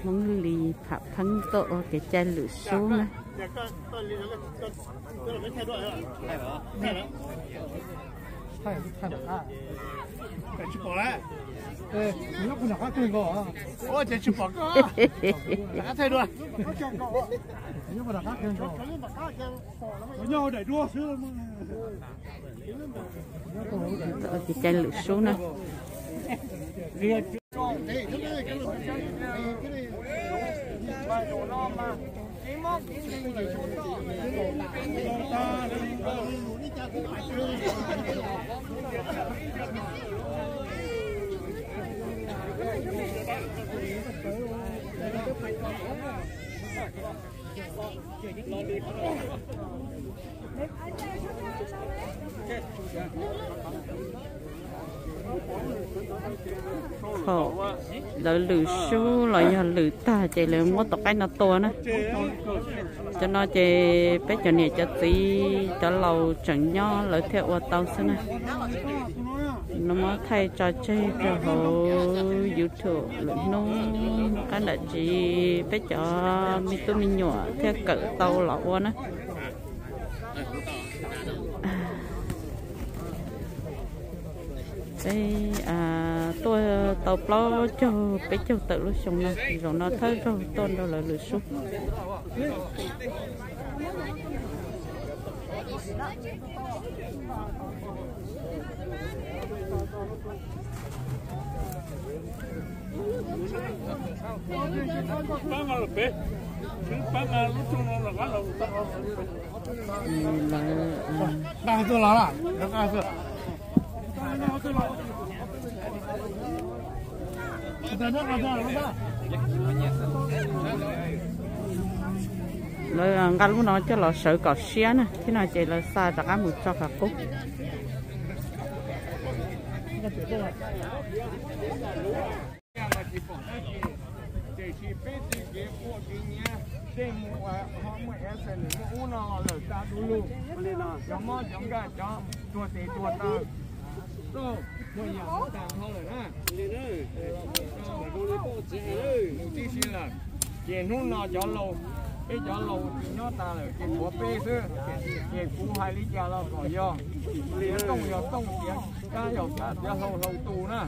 Hmoob Lis Pham Pheeb tuaj ua kev cai lwm sub na. Kev cai lwm sub na. Thaum lawv lwm sub los yog lwm tag ces lawv muab tus qaib no tua na. Cov no ces peb cov niam cov txiv cov laus tseem nyob lawv thiaj ua tau xwb na. No muab thaij tso tseg rau hauv YouTube lwm hnub qab nram tsis peb cov me tub me nyuam thiaj kawm tau los ua na. Peb tuaj tau plaub caug peb caug tawm lub xyoo no, zaum no thawj zaug tuaj nrog lawv lwm sub. Lawv nqa lub no coj los sawv kom siab na, thiab no ces lawv xa rov qab mus tso qhov qub. Tiam sis peb txoj kev quaj kev nyiav tej mus ho muaj es nws muaj ub no los lawm tag du lug, cov mob cov nkaj cov tuag tes tuag taw, muaj yam tag nrho lawm na. Nws tib si lawm, ces hnub no cov laus, peb cov laus tsis nyob tas lawm ces tshuav peb xwb, ces kuv hais li cas los kom yog, tiav tooj yog tooj, tiav kab yog kab, tiav hlau hlau tus na.